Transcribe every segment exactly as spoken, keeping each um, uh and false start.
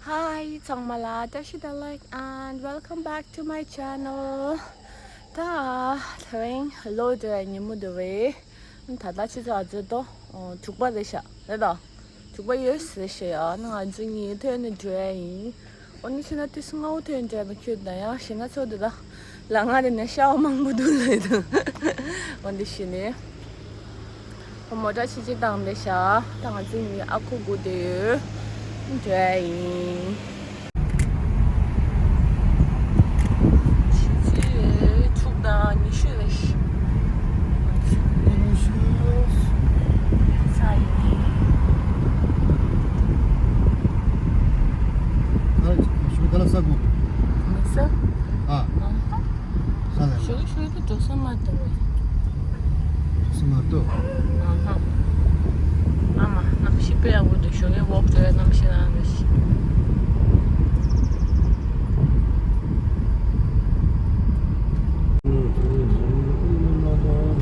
Hi ཚང་མ་ལ་བཀྲ་ཤིས་བདེ་ལེགས། And welcome back to my channel. ད་དེ་རིང་ལོ་དེ་ཉིན་མོ་དེ་རེད། ད་ལྟ་ཆུ་ཚོད་ཨ་ཙི་ཏོ་དྲུག་པ་རེད་ཤག་རེད་དོ། དྲུག་པ་ཡོད་ཟེར་ཤག་ཡ། ང་ཚོ་གཉིས་ཐོན་ནས་འགྲོ་ཡ་ཡིན། འོ་ན་ཕྱི་ན་ཏི་སུ་ང་འོ་ཐོན་འདྲ་མི་ཁྱོད་ད་ཡང་ཞེ་ན་ཚོ་འདི་ད་ལ་ང་དེ་ནས་ཤ་བ་མང་པོ་འདུག་ལེ་ད། འོ་འདི་ཤི་ནས་འོ་མོ་ཊ་ཆི་ཆི་བཏང་འདི་ཤ་ད་ང་ཚོ་གཉིས་ཨ་ཁུ་དགུ་དེ་ཡོད་འདྲ་ཡིན། ཕྱི་ཚེས་དྲུག་དང་ཉི་ཤུ་རེད། ཉི་ཤུ་ས་ཡིན། ཨ་ཞུ་ག་ལ་ས་གོ། མི་ས། ཨ། ཨ་ཧ། ས་ལ། ཞུ་ཞུ་གི་འགྲོ་ས་མ་གཏོགས། འགྲོ་ས་མ་གཏོགས། ཨ་ཧ། ཨ་མ་གནམ་གཤིས་དཔེ་ཡག་པོ་འདུག་ཞོགས་ཀས་ཝོག་འགྲོ་ཡ་གནམ་གཤིས་རང་རེད་ཤག་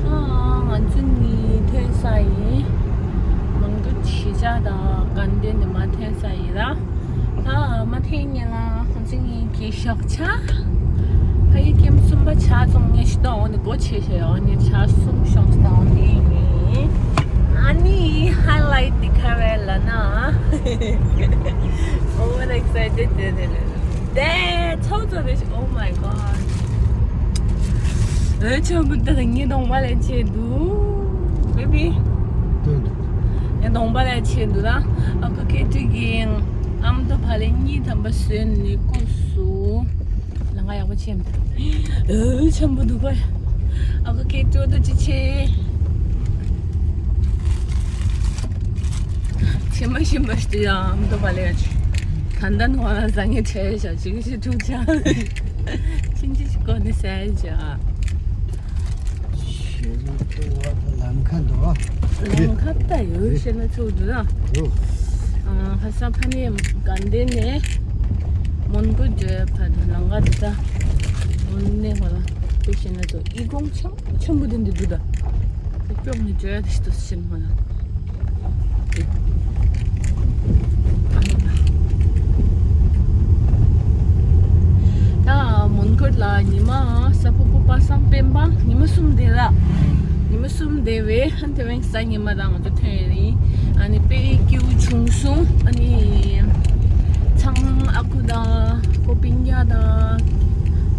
ཨ། ང་ཚོ་གཉིས་ཐོན་ས་ཡིན། མོན་གྷོ་གཞིས་ཆགས་དང་དགའ་ལྡན་ནས་མར་ཐོན་ས་ཡིན་ལ། ཨ་མ་ཐེངས་གཉིས་ལ་ང་ཚོ་གཉིས་ཀྱི་ཞོགས་ཇ། ཕ་ཡུལ་ཁྱིམ་གསུམ་པ་ཇ་བཙོང་མཁན་ཞིག་འདུག་འོ་ནི་སྒོ་ཕྱེ་ཤག་འོ་ནི་ཇ་གསུམ་ཤོང་སྟེ་འོ་ནི་ཡིན། ཨ་ནི་ཧའི་ལའིཊ་དེ་ག་རེ་ལབ་ན། Over excited དེ་དེ་ལས་དེ་ཚོགས་ཚོགས་རེ་ཞིག Oh my god. འོད་ཆེན་པོ་འདི་ལ་ངའི་གདོང་པ་ལས་ཆེ་འདུག Baby. ངའི་གདོང་པ་ལས་ཆེ་འདུག་ལ། ཨ་ཁུ་ཁེ་ཏི་གིས་ཨ་མདོ་བ་ལས་གཉིས་ཐམ་པ་བཟོས་ནས་བསྐུར་སོང་། ལང་ཀ་ཡག་པོ་ཆེ་འདུག་འོད་ཆེན་པོ་འདུག་ག་ཨ་ཁུ་ཁེ་ཏི་འོ་ད་ཅི་ཆེ། ཆེ་མ་ཤེས་པ་ཞིག་ཡང་མདོ་བ་ལས་ཡ་ཆེ། ད་ལྟ་ནང་ལ་བཟང་ངན་བྲལ་བཞག་ཅིག་ཞིག་ཐུག་ཅག་ཕྱིན་ཅི་ཞིག་གོ་ནས་ཟ་ཡ་བཞག་ཞེས་མ་ཐུག་བ་ལམ་ཁ་འདུག་ཨ། ལམ་ཁ་ད་ཡོད་ཤེས་ན་ཚུགས་འདུག་ཨ། ཨ་ཁ་སང་ཕ་ནས་དགའ་ལྡན་ནས་མོན་གྷོ་འགྲོ་ཕ་ལམ་ཁ་འདི་ད་མོན་ནས་ཧོ་ལ་དཔེ་ཤེས་ན་ཚུགས་ཨི་ཁུང་ཆེན་ཆེན་པོ་དེ་འདི་འདུག་ད། དེ་ཀྱོག་ནས་འགྲོ་ཡ་དེ་ཞིག་ཏུ་ཕྱིན་ཧོ་ལ། ད་མོན་གྷོ་ལ་ཉི་མ་ས་ཕོ་ཕོ་པ་སངས་སྤེན་པ་ཉི་མ་གསུམ་བསྡད་ལ། ཉི་མ་གསུམ་བསྡད་བས་ཧན་དེ་བས་གཟའ་ཉི་མ་དང་ང་ཚོ་ཐོན་ཡོད་རིང་ཨ་ནི་དཔེ་སྐྱིད་པོ་བྱུང་སོང་ཨ་ནི། ཚང་ཨ་ཁུ་དང་ཁོ་སྤུན་ཀྱག་དང་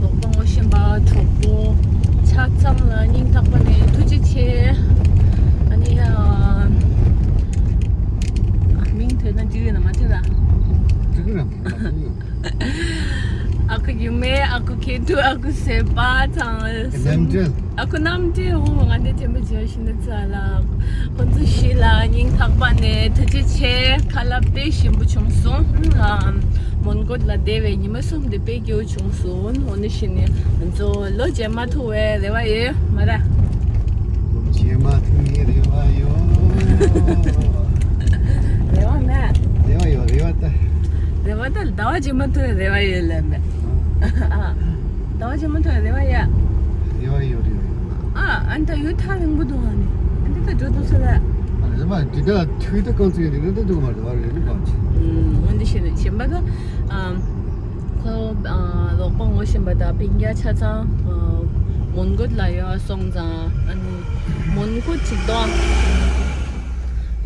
ལོག་པ་ངོ་ཤེས་པ་གྲོགས་པོ་ཆ་ཚང་ལ་སྙིང་ཐག་པ་ནས་ཐུགས་རྗེ་ཆེ། ཨ་ནི་ཡ། མིང་ཐོས་ན་འགྲིག་ཡོད་ན་མ་འགྲིག་ལ། འགྲིག་ཡོད་ན་མ་འགྲིག་ཡོད། ཨ་ཁུ་ཡུ་མེ་ཨ་ཁུ་ཁེ་ཏུ་ཨ་ཁུ་སེ་པ་ཚང་། རྣམ་འགྲེལ། ཨ་ཁུ་རྣམ་འགྲེལ་འོ་ང་འདི་དྲན་པ་བརྗོད་ཤིན་ཏུ་ཚ་ལ། ཁོ་ཚོ་ཞི་ལ་སྙིང་ཐག་པ་ནས་ཐུགས་རྗེ་ཆེ། ཁ་ལག་དཔེ་ཞིམ་པོ་བྱུང་སོང་། ཨ་མོན་གྷོ་ལ་བསྡད་པའི་ཉི་མ་གསུམ་དེ་དཔེ་སྐྱིད་པོ་བྱུང་སོང་། འོ་ནི་ཞི་ནས་ང་ཚོ་ལོ་མཇལ་མ་ཐུབ་པའི་རེ་བ་ཡོད་མ་ར། ལོ་མཇལ་མ་ཐུབ་ནི་རེ་བ་ཡོད། རེ་བ་མེད། རེ་བ་ཡོད་རེ་བ་ད། རེ་བ་ད་ཟླ་བ་མཇལ་མ་ཐུབ་པའི་རེ་བ་ཡོད་ལབ་མེད། ཨ། ཟླ་བ་མཇལ་མ་ཐུབ་པའི་རེ་བ་ཡ། རེ་བ་ཡོད་རེ་བ་ཡོད། ཨ། ཨ་ནི་ད་ཡུལ་ཐག་རིང་པོ་འདུག་ཨ་ནི། ཨ་ནི་ད་འགྲོ་ཐུབ་ས་རེད། ཨ་རེད་པ་འདི་འདྲ་དུས་ད་གང་ཚོད་ཡིན་རེད་ད་འདུག་མ་རེད་བ་རེད་ནི་གང་ཅི། ཨུམ། འོན་ཏེ་ཤེས་ནས་ཤེས་པ་ད། ཨམ། ཁོ། ཨ། ལོག་པ་ངོ་ཤེས་པ་དང་སྤུན་ཀྱག་ཆ་ཚང་། ཨ། མོན་གྷོ་ལ་ཡོད་སོང་ཙང་ཨ་ནི། མོན་གྷོ་ཅིག་དང་།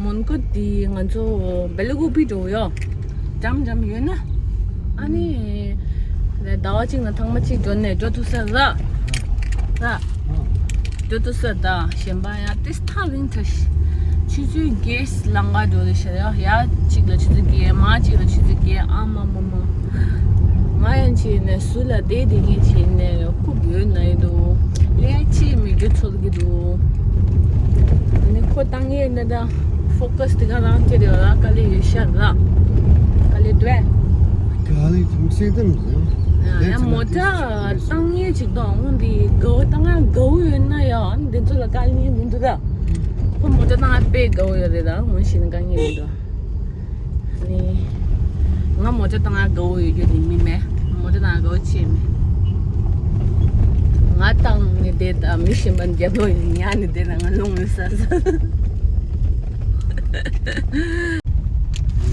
མོན་གྷོ་དེ་ང་ཚོ་སྦེལ་ཀོབ་པི་འགྲོ་ཡོད། འགྲམ་འགྲམ་ཡོད་ན། ཨ་ནི། ཟླ་བ་གཅིག་ནང་ཐེངས་མ་གཅིག་འགྲོ་ནས་འགྲོ་ཐུབ་ས་ར། ར། འགྲོ་ཐུབ་ས་ད་གཞན་པ་ཡང་ཏིས་ཐག་རིང་ཐག་ཆུ་ཚོད་བརྒྱད་ལམ་ཁ་འགྲོ་རེད་ཤག་ཡ་གཅིག་ལ་ཆུ་ཚོད་བརྒྱད་མ་གཅིག་ལ་ཆུ་ཚོད་བརྒྱད་ཨ་མ་མ་མ། ང་ཡང་བྱས་ནས་ཟུར་ལ་བསྡད་བསྡད་མཁན་བྱས་ནས་ཁུག་ཡོད་ན་ཡོད་དོ། ལས་ཅི་མི་རྒྱུ་ཚོར་གི་འདུག་ཨ་ནི་ཁོ་བཏང་ཡས་ན་ད་ཕོ་ཀ་སི་དེ་ག་རང་སྟེར་ཡོད་ར་དཀའ་ལས་ཡོད་ཤག་ར། དཀའ་ལས་འདུག་ཨེ། དཀའ་ལས་ཐམས་ཅད་དམ་ཡ་མོ་ཊ་བཏང་ཡས་ཅིག་དང་འོང་དེ་དགའ་བོ་བཏང་ཡ་དགའ་བོ་ཡོད་ན་ཡང་འདི་ཚོ་ལ་དཀའ་ལས་མི་འདུག་ར། ཁོ་མོ་ཊ་བཏང་ཡ་དཔེ་དགའ་བོ་ཡོད་རེད་ད་འོང་ཞིག་ན་དཀའ་ངལ་མི་འདུག་ནི། ང་མོ་ཊ་བཏང་ང་དགའ་བོ་ཡོད་རྒྱུ་དེ་མི་མེད། མོ་ཊ་བཏང་ང་དགའ་བོ་ཆེ་མེད། ང་བཏང་ནི་བསྡད་ད་མི་གཞན་པ་རྒྱབ་ལོག་ཡིན་ཉག་ནི་བསྡད་ན་ང་རླུང་ཡོད་ས་ས།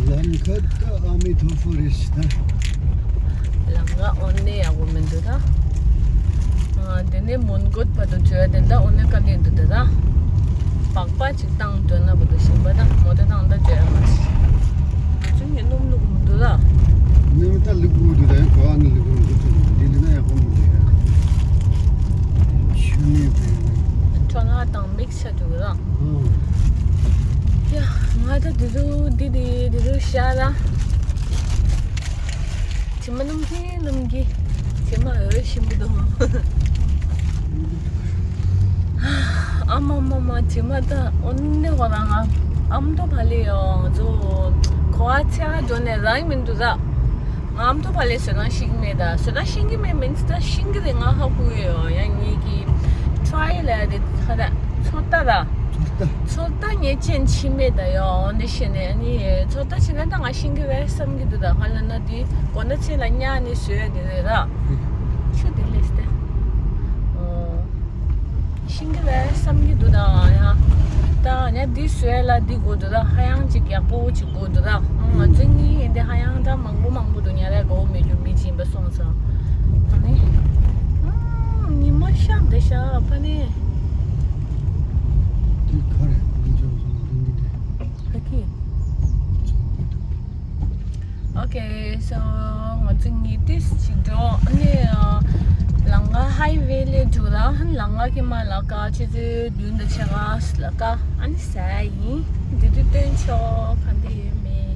ལམ་ ཁ་ད་ཨ་མི་ཐོ་ཧྥོ་རེ་ཤི་ད། ལམ་ཁ་དངོས་གནས་ཡག་པོ་མི་འདུག་ད། ཨ། དེ་ནས་མོན་གྷོ་བར་དུ་འགྲོ་ཡ་དེ་འདྲ་དངོས་གནས་དཀའ་ལས་འདུག་ད་ད། སྦག་སྦག་ཅིག་བཏང་འགྲོ་ན་བར་དུ་ཞིམ་པ་ད་མོ་ཊ་བཏང་ད་འགྲོ་ཡ་མ་རེད། ང་ཚོ་ངའི་སྣུམ་བླུག་མི་འདུག་ད། སྣུམ་ད་བླུག་དགོས་འདུག་ད། ཡང་ག་བ་ནས་བླུག་དགོས་འདུག་ད། འདི་ལས་ན་ཡག་པོ་མི་འདུག་ཡ། ཆུ་ནས་བྲེལ་ནས། ཁྲོ་ང་དང་མིག་ཆ་འདུག་ད། ཨང་། ཡ། ང་ད་དེ་རུ་འདི་དེ་དེ་རུ་ཤ་ལ། དྲི་མ་སྣུམ་གྱི་སྣུམ་གྱི། དྲི་མ་འོད་ཞིམ་པོ་འདུག། ཨ་མ་མ་མ། དྲི་མ་ད་དངོས་གནས་ཁོ་རང་ང་ཨ་མདོ་ཕ་ལེ་ཡོང་ཚོ་གོ་བ་ཚེ་ག་འགྲོ་ནས་རང་མི་འདུག་ད། ང་ཨ་མདོ་ཕ་ལེ་བཟོ་སྟངས་ཤེས་ཀྱི་མེད་ད། བཟོ་སྟངས་ཤེས་ཀྱི་མེད་མིན་ད་ཤེས་ཀྱི་རེད། ང་ཧ་གོ་ཡོད། ཡང་ངེད་ཀྱི་ཊི་རའི་ལ་དེ་ཁ་ད་ཚོད་ལྟ་ད། ཚོད་ལྟ། ཚོད་ལྟ་ངས་ཅན་ཆི་མེད་ད་ཡོ། འོ་འདི་ཤེས་ནས་ཨ་ནི་ཚོད་ལྟ་བྱེད་ན་ད་ང་ཤེས་ཀྱི་རེད་བསམ་གྱི་འདུག་ད། ཧ་ལ་ན་དེ་གོ་ན་ཚེ་ལ་ཉག་ནས་བཟོས་དེ་རེད་ད། ཆུ་དེ་ལས་ཏེ། ཨོ། ཤེས་ཀྱི་རེད་བསམ་གྱི་འདུག་ད། ཡང་ད་ང་འདི་བཟོས་ལ་འདི་དགོས་འདུག་ད། ཧ་ཡང་ཅིག་ཡག་པོ་ཅིག་དགོས་འདུག་ད། ང་ཚོ་གཉིས་ཡིན་ཏེ་ཧ་ཡང་ད་མང་པོ་མང་པོ་འདུག་ཉ་ར་དགའ་བོ་མེད་རྒྱུ་མི་ཅིག་ཡིན་པ་སོང་ཙང་། ཨ་ནི། ཨ། ཉི་མ་ཤར་བསྡད་ཤག་ཕ་ནི། འདི་ག་རེ་འདི་ཅོག་ཙམ་འདི་འདི་དེ། ཕ་གི། Okay, so ང་ཚོ་ཉིན་ཏིས་ཅིག་འགྲོ། ཨ་ནི་ལམ་ཁ་ཧའི་ཝེ་ལས་འགྲོ་ལ། ལམ་ཁ་གི་མ་ལ་ཀ་ཆུ་ཚོད་བདུན་དང་ཕྱེད་ཀ་ལ་ཀ་ཨ་ནི་ཟ་ཡིན། འདི་དུས་སྟོན་ཆོག་ག་འདི་ཡོད་མེད།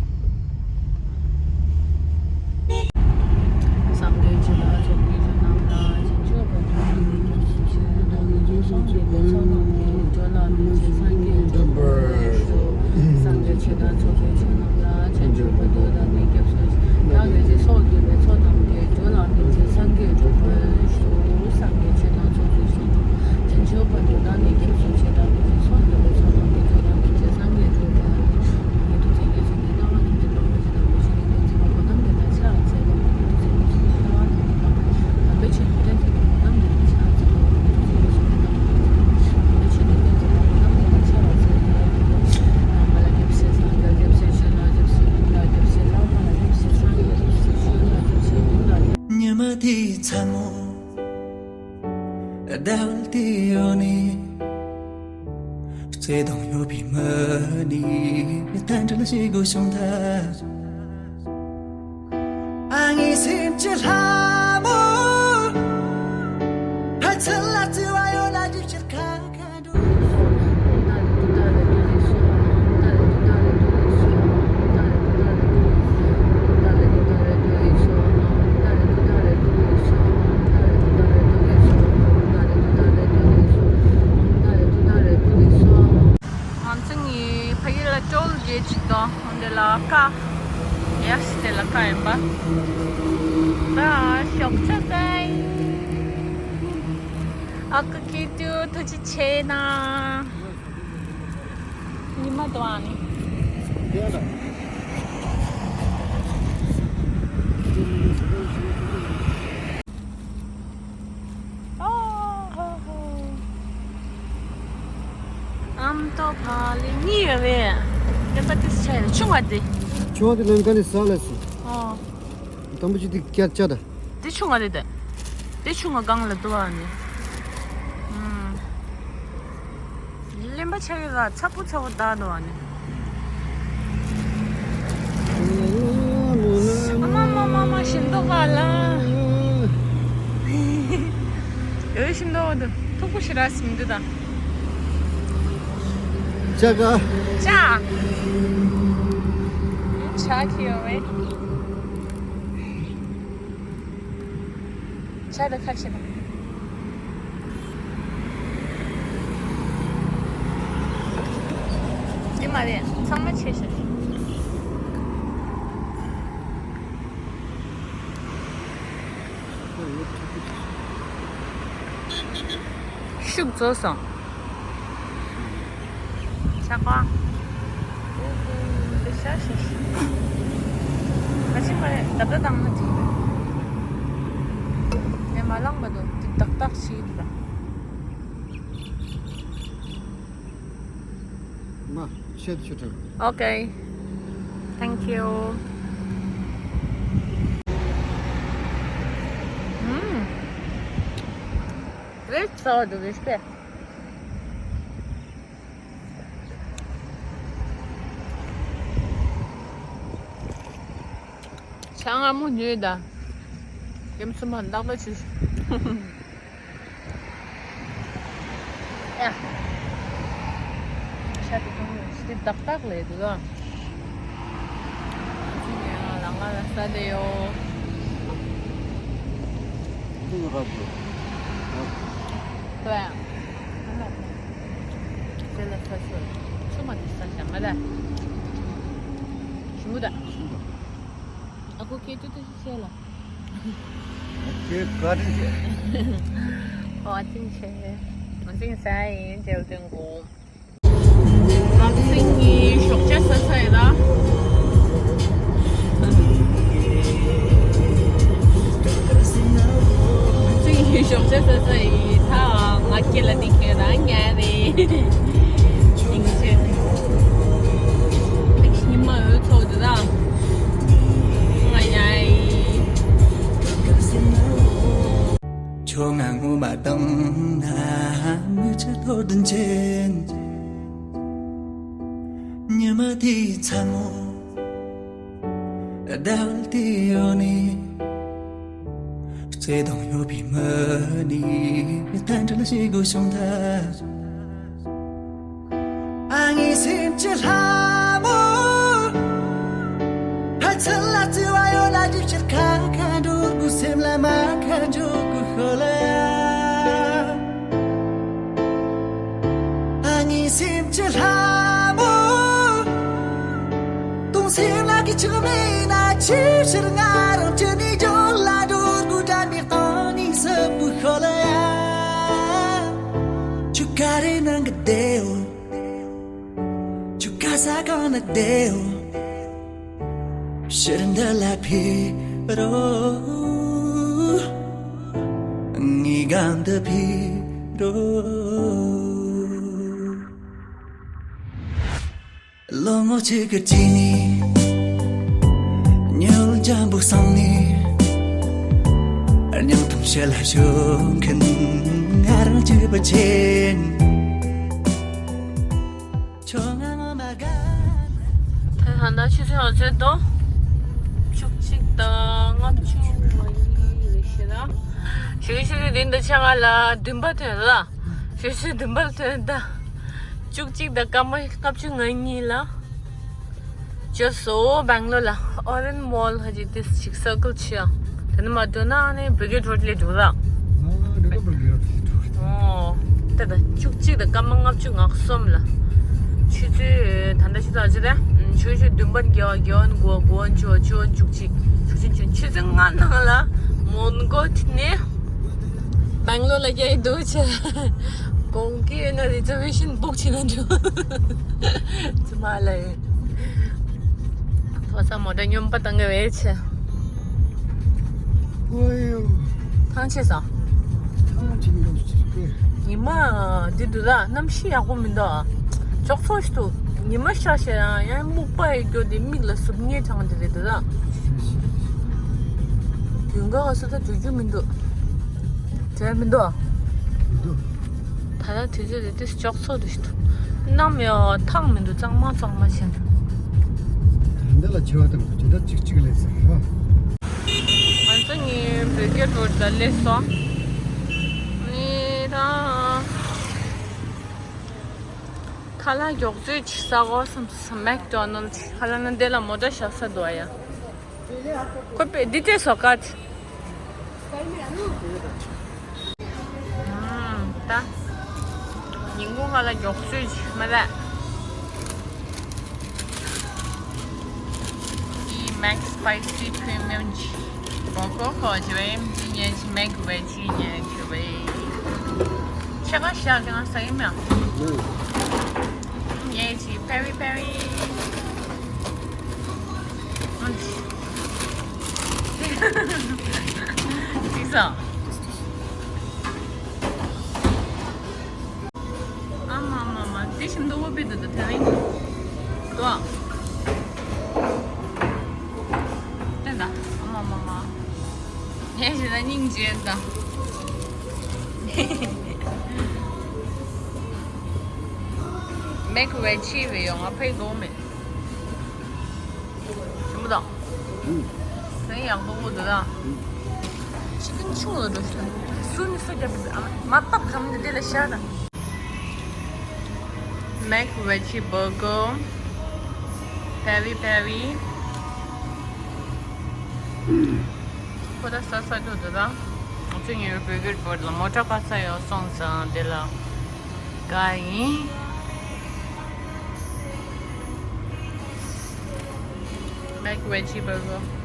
སངས་རྒྱས་ཆོས་དང་ཚོགས་ཀྱི་མཆོག་རྣམས་ལ། བྱང་ཆུབ་བར་དུ་བདག་ནི་སྐྱབས་སུ་མཆི། བདག་གིས་སྤྱན་རས་གཟིགས་དང་ཚོགས་གཉིས་ཀྱི་རྒྱུ་ལ་ཕན་ཕྱིར་སངས་རྒྱས་འགྲུབ་པར་ཤོག། སངས་རྒྱས་ཆོས་དང་ཚོགས་ཀྱི་མཆོག་རྣམས་ལ། བྱང་ཆུབ་བར་དུ་བདག་ནི་སྐྱབས་སུ་མཆི། བདག་གིས་སྤྱན་རས་གཟིགས་དང་ཚོགས་གཉིས་ཀྱི་རྒྱུ་ལ་ཕན་ཕྱིར་སངས་རྒྱས་འགྲུབ་པར་ཤོག། སངས་རྒྱས་ཆོས་དང་ཚོགས་ཀྱི་མཆོག་རྣམས་ལ། བྱང་ཆུབ་བར་དུ་བདག་ནི་སྐྱབས་སུ་མཆི། བདག་གིས་སྤྱན་རས་གཟིགས་དང་ཚོགས་གཉིས་ཀྱི་རྒྱུ་ལ་ཕན་ཕྱིར་སངས་རྒྱས་འགྲུབ་པར་ཤོག། ཉི་མ་དེའི་མཚན་མོ་ཟླ་བ་དེའི་འོག་ནས། བརྩེ་དུང་ཡོད་པའི་མི་ནི་གཏན་བྲལ་ཞིག་དགོས་བྱུང་ད། ཨ་ངའི་སེམས་ཀྱི་ལྷ་མོ། ཕ་ཚན་ལ་བརྩེ་བ་ཡོད་ན་འཇིགས་ཕྱིར་ཁ་ཁ་འགྲོ། ང་ཚོ་གཉིས་ཕ་གི་ལ་ཊོལ་གེ་ཊི་ཅིག་དང་འོན་ཏེ་ལ་ཀ། ཡ་སི་ཏེ་ལ་ཀ་ཡིན་པ། ད་ཞོགས་ཇ་ཟ་ཡིན། ཨ་ཁུ་ཁྱེད་ཚོ་ཐུགས་རྗེ་ཆེ་ན། ཉི་མ་དོ་ཨ་ནི། ཨ་མདོ་ཕ་ལེ་གཉིས་ཡོད་པས། ཀ་ས་ཏིས་ཆ་ཡ་ཆུང་བ་དེ། ཆུང་བ་དེ་ལན་ཀ་ནས་ཟ་ལ་སི། ཨོ། དམ་པོ་ཅི་དེ་སྐྱར་ཆ་ད། དེ་ཆུང་བ་རེད་དེ། དེ་ཆུང་བ་གང་ལ་འདུག་ཨ་ནི། ཨུམ། གླེན་པ་ཆགས་ཡོད་ལ་ཚ་པོ་ཚ་པོ་བདག་འདུག་ཨ་ནི། ཨ་མ་མ་མ་མ་ཞིམ་མདོག་ག་ལ། ཡོད་ཞིམ་མདོག་འདུག་ཐུག་པོ་ཞེ་དྲག་ཞིམ་འདུག་ད། ཅག་ག་ཅག་ཅག་ཁྱེར་ཡོང་བས། ཇ་དང་ཁ་ཕྱེ་དང་། འདི་མ་རེད། ཚང་མ་ཕྱེ་ཤག་ཤུགས་རྫོགས་སོང་། ཆག་པ། འདི་ཤ་ཤ་ཤ། ང་ཅི་མ་རེད། ད་ལྟ་དང་ང་ཅི་རེད། ངས་མ་ལངས་པ་དང་འདི་ཏག་ཏག་ཞིག་རེད། མ་ཤེད་ཆུ་ཁྲག་ཨོ་ཀེ། Thank you. ཨུམ། རེད་ཚ་བ་འདུག་རེད་པས། ཆང་ང་མོ་ཉོས་ད། ཀེམ་སུ་མ་ནག་ལ་ཆུ། ཡ། ཤ་དེ་གང་ཡོད་ཞི་བདེ་ཏག་ཏག་ལས་འདུག་ཨ། ཅི་ནས་ང་ལ་ང་ལ་ས་དེ་ཡོ། ཅི་ཡོད་ག་ཅི། ཡོད། ཡ། དེ་ལ་ས་ཤོར། ཆུ་མ་དེ་ས་ཤ་མ་ལ། ཞུ་ད། ཨ་ཁུ་ཁྱེད་ཏུ་ཏུ་ཤི་ཤེ་ལ། ཁྱེད་བཀའ་དྲིན་ཆེ། བཀའ་དྲིན་ཆེ། ང་ཚིང་ས་ཡིན་ཇེལ་ཏེང་གོ། ང་ཚིང་གི་ཞོགས་ཇ་ཟ་ས་ཡིན་ལ། ང་ཚིང་གི་ཞོགས་ཇ་ཟ་ས་ཡིན་ད། ང་སྐྱེ་ལ་ནི་ཁྱེད་རང་ཉལ་རེད། ཉིན་མ་འོད་ཚོགས་འདི་དག་ང་ཡ་ཡི། ཁྱོད་ང་ངོ་མ་དང་ན་མི་ཆ་ཐོར་དུ་འཆེན། ཉི་མ་དེའི་མཚན་མོ། ཟླ་བ་དེའི་འོག་ནས། བརྩེ་དུང་ཡོད་པའི་མི་ནི་གཏན་གྲལ་ཞིག་གོ་བྱུང་ཐལ། ཨ་ངའི་སེམས་ཀྱི་ལྷ་མོ། ཕན་ཚུན་ལ་བརྩེ་བ་ཡོད་ན་འདྲིས་ཕྱིར་ཁ་ཁ་འགྲོ་དགོས། སེམས་ལ་མ་ཁ་འཇོག་དགོས་ཤོ་ལ་ཡ། ཨ་ངའི་སེམས་ཀྱི་ལྷ་མོ། དུང་སེམས་ལ་གི་ཆགས་མེད་ན་ཆེ་ཕྱིར་ང་རང་ཅི་ནས་འཇོག་ལ་འགྲོ་དགོས། དྲན་པའི་སྟེང་ནས་སུ་བུ་ཤོ་ལ་ཡ། ཆུ་ཀ་རེ་ནང་གི་བདེའོ། ཆུ་ཀ་ས་གང་ན་བདེའོ། ཕྱིར་འདི་ལ་ཕེབས་རོགས། ངའི་གམ་དུ་ཕེབས་རོགས། ལོ་ངོ་ཆིག་གི་རྗེས་ནས། ཉི་འོད་འཇམ་པོ་སངས་ནས། སྙིང་གཏམ་ཞལ་ལ་ཞུ་མཁན་ང་རང་གཅིག་པུ་ཆེན། ད་ད་ལྟ་ཆུ་ཚོད་ང་ཚོའི་དོ། བཅུ་གཅིག་དང་ལྔ་བཅུ་ང་གཉིས་རེད་ཤེ་ན། ཞུ་ཞུ་རེད་འདི་ཆ་ང་ལ་བདུན་པ་ཐོན་ལ། ཞུ་ཞུ་བདུན་པ་ཐོན་ད། བཅུ་གཅིག་དང་སྐར་མ་ལྔ་བཅུ་ང་གཉིས་ལ། བཅོས་སོ་སྦེང་ལོར་ལ་ཨོ་རེན་མོལ་ཧ་ཅི་ཏིས་ཅིག་སར་ཀལ་ཆེ་ཡ། དེ་ནི་མ་འགྲོ་ན་ནི་བི་རི་གེ་ཌི་རོ་ཌི་ལས་འགྲོ་ར། ཨ་འདི་ག་བི་རི་གེ་ཌི་རོ་ཌི་ལས་འགྲོ་ར། ཨོ། ད་ད་བཅུ་གཅིག་དང་སྐར་མ་ལྔ་བཅུ་ང་གསུམ་ལ། ཆུ་ཚོད་ད་ལྟ་ཆུ་ཚོད་ཨ་ཅི་རེད། ཆུ་ཚོད་བདུན་པ་དགེ་བ་དགེ་བ་དགུ་བ་དགུ་བ་བཅུ་བ་བཅུ་བ་བཅུ་གཅིག་ཆུ་ཚོད་བཅུ་ཆུ་ཚོད་ལྔ་ནང་ལ་མོན་གྷོ་ནས་སྦེང་ལོར་ལ་རྒྱ་ཡི་འདུག་ཆེ། གོང་གི་ཡོད་ན་རི་ཛར་ཝེ་ཤན་བུག་བྱེད་ན་འགྲོ། ཙི་མ་ལ་ཡོད། ཐོ་ས་མོ་ཊ་སྙོམས་པ་བཏང་གི་བས་ཆེ། ཨོ་ཡོ། ཐང་ཆད་སོང་། ཐང་ཆད་མི་འདུག་ཅི་སྐད། ཉི་མ་འདི་འདུག་ལ་གནམ་གཤིས་ཡག་པོ་མི་འདུག་ཨ། ཅོག་ཙོ་ཞིག་འདུག་ཉི་མ་ཤར་ཤར་ཡང་ཡང་སྨུག་པ་ཡི་སྐྱོ་དེ་མིག་ལ་ཟུག་རྔུ་གྲང་དེ་རེད་འདུག་ལ། དུས་འགའ་ག་སོ་ད་འགྲོ་རྒྱུ་མི་འདུག་བྲེལ་མི་འདུག་ཨ། མི་འདུག་ད་ལྟ་དུས་ཚོད་དེ་ཏིས་ཅོག་ཙོ་འདུག་ཞིག་འདུག་གནམ་ཡང་ཐང་མི་འདུག་གཙང་མ་གཙང་མ་བྱས་འདུག་ད་འདི་ལ་ཆེ་བ་དང་དེ་འདྲ་གཅིག་གཅིག་ལས་ཟེར་རོ། ང་ཚོ་ངའི་བོད་སྐད་བྲོ་ད་སླེབས་སོང་། ནི་ད་ཁ་ལག་མགྱོགས་ཚོད་ཅིག་ཟ་དགོས་བསམ་སོང་། མེག་ཌོ་ནལ་ཁ་ལག་ན་དེ་ལ་མོ་ཊ་བཞག་ས་འདུག་ཨ་ཡ། ཁོ་པེ་འདི་ལྟས་སོ་ཀ་ཅི། ད་ཉིན་གུང་ཁ་ལག་མགྱོགས་ཚོད་ཅིག་མ་རེད། ཨི་མེག་སི་པའི་སི་པི་རི་མི་ཡམ་ཅིག་བོ་ཀོ་ཁོ་ཅི་བེ་ཅི་ཉན་ཅི་མེག་བེ་ཅི་ཉན་ཅི་བེ། ཆེ་ག་ཤ་གི་ང་ས་ཡིན་མ། ཉན་ཅི་པེ་རི་པེ་རི། ཅི་ས། ཨ་མ་མ་མ། དེ་བཞིན་དུ་འོ་པི་དུ་དུ་དེ་རིང་དུ། ངས་བྱས་ན་སྙིང་རྗེ་དང་། མེག་ཝེ་ཇི་བའི་ཡོང་ང་ཕའི་གོ་མེད། ཞིམ་པོ་དང་། དེ་ཡག་པོ་འདུག་ད། ཅི་ཀིན་ཆུང་ལ་འགྲོ་ཤི། སུ་ནི་སུ་རྒྱབ་པ་མ་བཏབ་གམ་འདི་དེ་ལ་ཤར་དང་། མེག་ཝེ་ཇི་བར་གར། ཕེ་རི་ཕེ་རི། ཁོ་ད་ས་ས་འགྲོ་འདུག་ད། ང་ཚོ་ཉེ་རུ་བོད་སྐད་བོད་ལ་མོ་ཊ་པ་ས་ཡོད་སོང་ཙང་དེ་ལ་དགའ་ཡིན། མེག་ཝེ་ཇི་བར་གར།